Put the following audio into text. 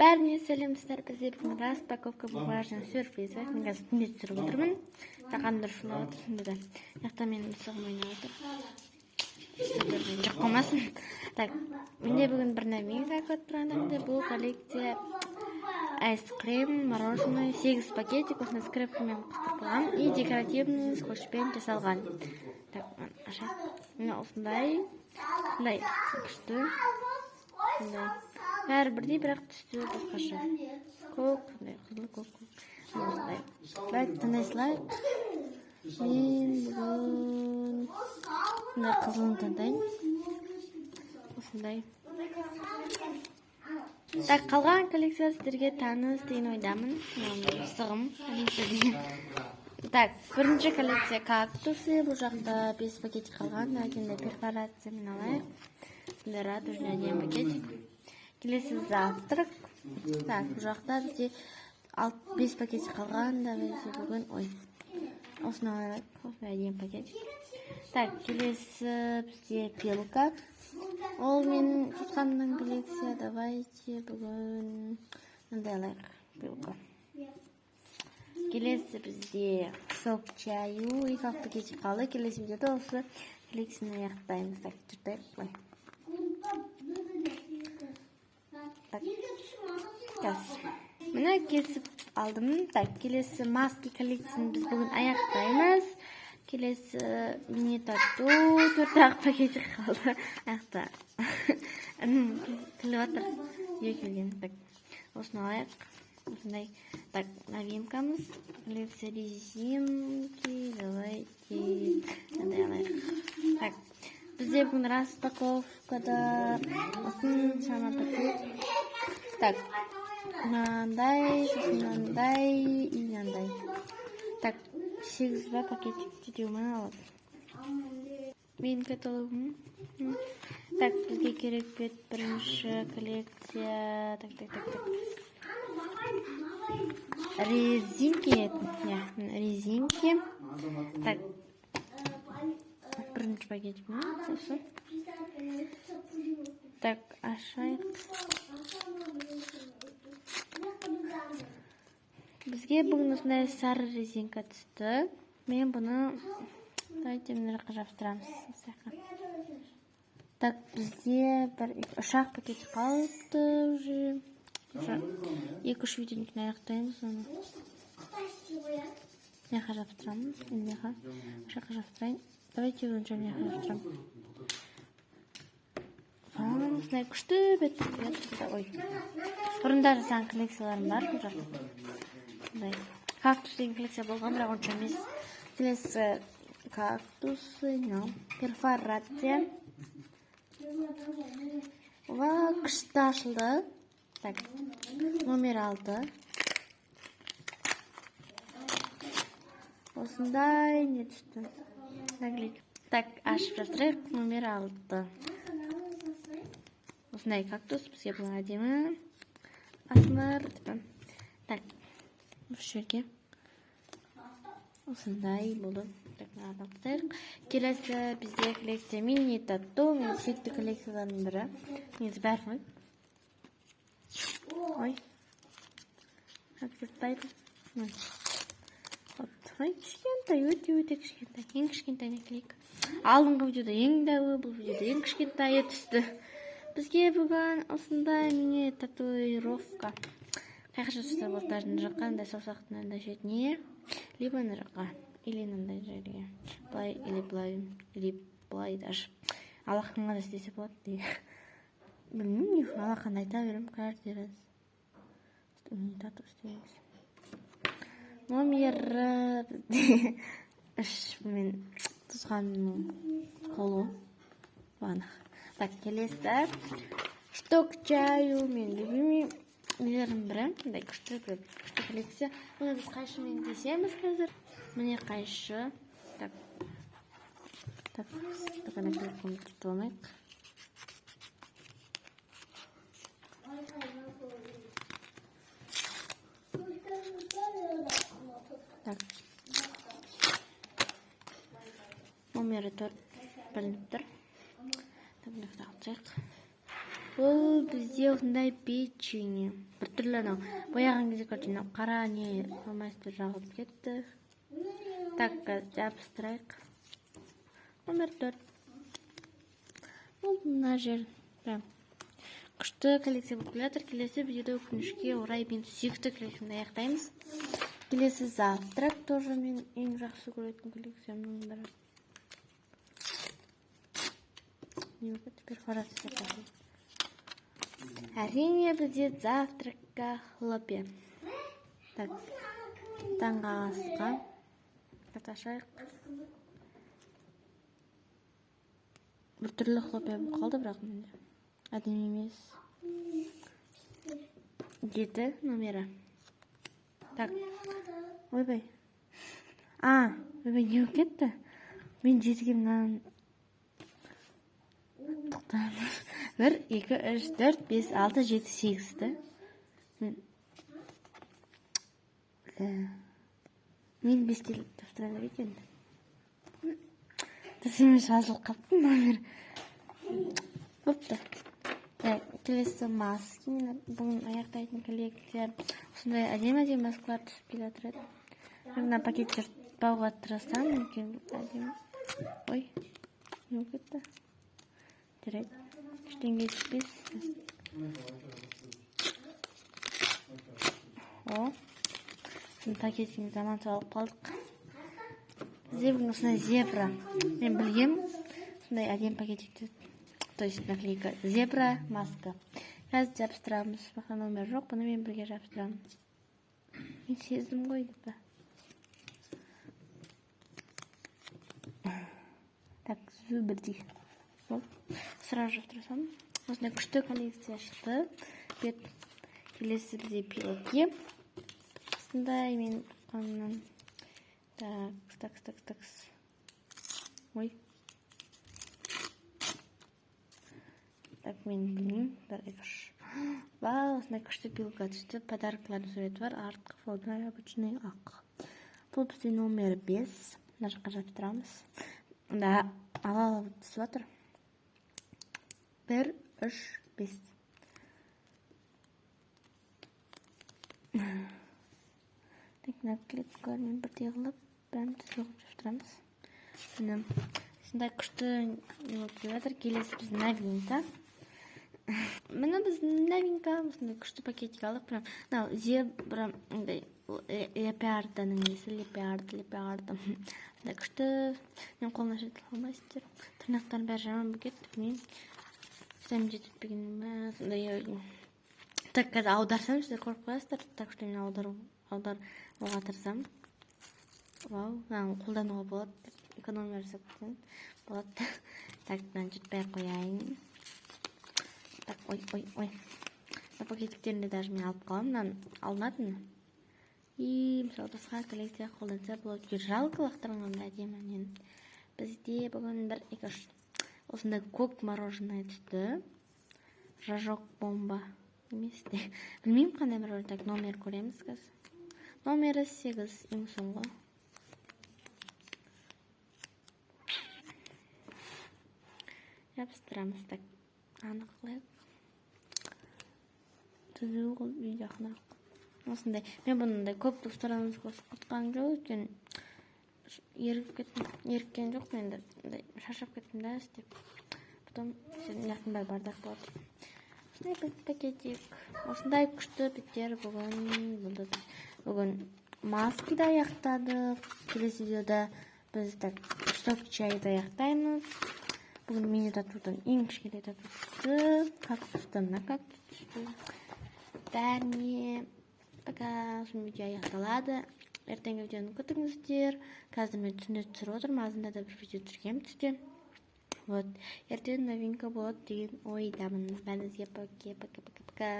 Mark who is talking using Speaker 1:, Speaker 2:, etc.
Speaker 1: Бәріне сәлем, достар! Бізде бүгін распаковка бумажный сюрпризі. Мен қазір түнде түсіріп отырмын. Тақандар шулап отыр сонда да. Мына жақта менің мысығым ойнап отыр. Жоқ қылмасын. Так, менде бүгін бір новинка көріп тұрғандарыңдай, бұл коллекция айскрем, мороженое, 8 пакетик, осындай скрепкамен қыстырып қойған и декоративный скотчпен жасалған. Так, ашайық. Міне, осындай, осындай күшті. Осындай. Бәрі бірдей, бірақ түсті басқаша. Көк, сондай қызыл, көк, көк. Осындай. Давайте таңдай салайық. Мен бүгін мына қызылын таңдаймын. Осындай. Так, қалған коллекция сіздерге таныс деген ойдамын. Мысығым коллекция деген. Так, бірінші коллекция кактусы. Бұл жақта 5 пакетик қалған. Давайте енді перфорациямен алайық. Осындай радужный әдемі пакетик. Келесі завтрак. Так, бұл жақта бізде 5 пакетик қалған. Давайте бүгін, ой, осыны алайық. Осындай әдемі пакетик. Так, келесі бізде пилка. Ол менің туысқанымның коллекция. Давайте бүгін мындай алайық пилка. Келесі бізде сок чаю. Екі ақ пакетик қалды. Келесі видеода осы коллекцияны аяқтаймыз. Так, жыртайық былай. Так, қазір. Міне, кесіп алдым. Так, келесі маски коллекцияны біз бүгін аяқтаймыз. Келесі мини тату, төрт ақ пакетик қалды. Аяқта інім күліп жатыр үйге келген. Так, осыны алайық. Осындай. Так, новинкамыз коллекция резинки. Давайте мынандай алайық. Так, бізде бүгін распаковкада осыншама пакет. Так, мынандай, сосын мынандай и мынандай. Так, 8 ба пакетик жетеуін алады. Менің каталогым. Так, бізге керек бет бірінші коллекция. Так, так, так, так. Резинки. Иә, резинки. Так, бірінші пакетик осы. Так, ашайық. Бізге бүгін осындай сары резинка түсті. Мен бұны давайте мына жаққа жабыстырамыз. Осы жаққа. Так, бізде бір, екі, үш ақ пакет қалыпты уже. Уже екі, үш видеодан кейін аяқтаймыз оны. Мына жаққа жабыстырамын. Мына жаққа. Осы жаққа жабыстырайын. Давайте бірінші мына жаққа жабыстырамын. Осындай күшті бет. Ой. Бұрында жасаған коллекцияларым бар бұл жақта. Осындай кактус деген коллекция болған, бірақ онша емес. Келесі кактусы, мынау перфорация. Ва, күшті ашылды. Так, номер 6. Осындай не түсті. Наклейка. Так, ашып жатырайық. Номер 6. Осындай кактус бізге бұл әдемі. Асылар. Так, осы жерге осындай болды. Так, мынаны алып тастайық. Келесі бізде коллекция мини тату. Менің сүйікті коллекцияларымның бірі. Негізі бәрі ғой. Ой. Как жыртпайды. Вот. Ой, кішкентай, өте өте кішкентай. Ең кішкентай наклейка. Алдыңғы видеода ең дәуі, бұл видеода ең кішкентайы түсті. Бізге бүгін осындай мини татуировка. Қай жаққа жасаса болады, даже мына жаққа, мындай саусақтың мынандай шетіне, либо мына жаққа, или мынандай жерге. Былай, или былай, или былай даже. Алақанға да істесе болады деген. Білмеймін, не үшін алақанды айта беремін каждый раз. Мини тату істейміз. Номері бізде 3, мен туысқанымның қолы. Бағана. Так, келесі шток чаю, мен любимый нелердің бірі. Мындай күшті бір күшті коллекция. Бұны біз қайшымен кесеміз қазір. Міне қайшы. Так. Так, только наклейканы түртіп алмайық. Так. Номері 4 білініп тұр. Так, мына жақта алып тастайық. Ол бізде осындай печенье. Біртүрлі анау бояған кезде, короче, мынау қара не фломастер жағылып кетті. Так, қазір жабыстырайық. Номер 4. Бұл мына жер прям күшті коллекция болып келе жатыр. Келесі видеода, өкінішке орай, мен сүйікті коллекциямды аяқтаймыз. Келесі завтрак, тоже мен ең жақсы көретін коллекциямның бірі. Не болып кетті? Перфорация жасап. Әрине, бізде завтракқа хлопья. Так, таңғы асқа ашайық. Біртүрлі хлопья болып қалды, бірақ менде әдемі емес. 7 номері. Так, ойбай, а, ойбай, не болып кетті? Мен 7-ге мынаны тоқтаңыз. 1, 2, 3, 4, 5, 6, 7, 8-ті. Мен 5-ке тапсырайын деп екен. Дұрыс емес жазылып қалыпты номер. Бопты. Так, келесі маски. Мен бүгін аяқтайтын коллекция. Осындай әдемі-әдемі маскалар түсіп келе жатыр еді. Мен мына пакет жыртпауға тырысамын, өйткені әдемі. Ой, не болып кетті? Жарайды, ештеңе түспес. О, біздің пакетімізді аман сау алып қалдық. Бізде бүгін осындай зебра. Мен білгем, осындай әдемі пакетик, то есть наклейка. Зебра маска. Қазір жабыстырамыз. Басқа номер жоқ, бұны мен бірге жабыстырамын. Мен сездім ғой деп па. Так, түзу бірдей. Болды. Сразу жабыстыра салдым. Осындай күшті коллекция шықты. Бет. Келесі бізде пилотки. Осындай мен тұтқаннан. Так, так, так, так. Ой. Так, мен білмеймін. 1, 2, 3. Вау, осындай күшті пилка түсті. Подаркалардың суреті бар. Артқы фоны обычный ақ. Бұл бізде номер 5. Мына жаққа жабыстырамыз. Мында ала ала болып түсіп жатыр. 1, 3, 5. Так, мына клеткалармен бірдей қылып, бәрін түзу қылып жабыстырамыз. Міне, осындай күшті не болып келе жатыр. Келесі біздің новинка. Міне біздің новинка. Осындай күшті пакетик алдық. Прям мынау зебра, андай леопарданың несі, леопард, леопард. Осындай күшті. Мен қолымнан жете алмайсыздар. Тырнақтарым бәрі жаман болып кетті, білмеймін. Витамин жетіспеген ме, сондай. Так, қазір аударсам, сіздер көріп қоясыздар. Так что мен аударуға тырысамын. Вау, мынаны қолдануға болады. Экономия жасап кетсең болады. Так, мынаны жыртпай ақ қояйын. Так, ой, ой, ой. Мына пакетиктерін де даже мен алып қаламын. Мынаны алынады. И, мысалы, басқа коллекция қолданса болады. Өйткені жалко лақтырғанға әдемі нені. Бізде бүгін 1, 2, 3. Осындай көк мороженое түсті. Рожок бомба емес те. Білмеймін қандай мороженое. Так, номер көреміз қазір. Номері 8, ең соңғы. Жабыстырамыз. Так, анық қылайық. Түзу қылып, үй жақынырақ. Осындай. Мен бұндай көп достарымыз құртқан жоқ, өйткені ерігіп кеттім. Еріккен жоқпын енді. Мындай шаршап кеттім да істеп. Потом мына жақтың бәрі бардак болады. Осындай бір пакетик. Осындай күшті беттер бүгін болды. Бүгін маскиді аяқтадық. Келесі видеода біз так шток чайды аяқтаймыз. Бүгін мини татудан ең кішкентай тату түсті. Кактустан мына кактус түсті. Бәріне пока. Осымен видео аяқталады. Ертеңгі видеоны күтіңіздер. Қазір мен түнде түсіріп отырмын. Азында да бір видео түсіргенмін түсте. Вот. Ертең новинка болады деген ойдамын. Бәріңізге пока, пока, пока, пока.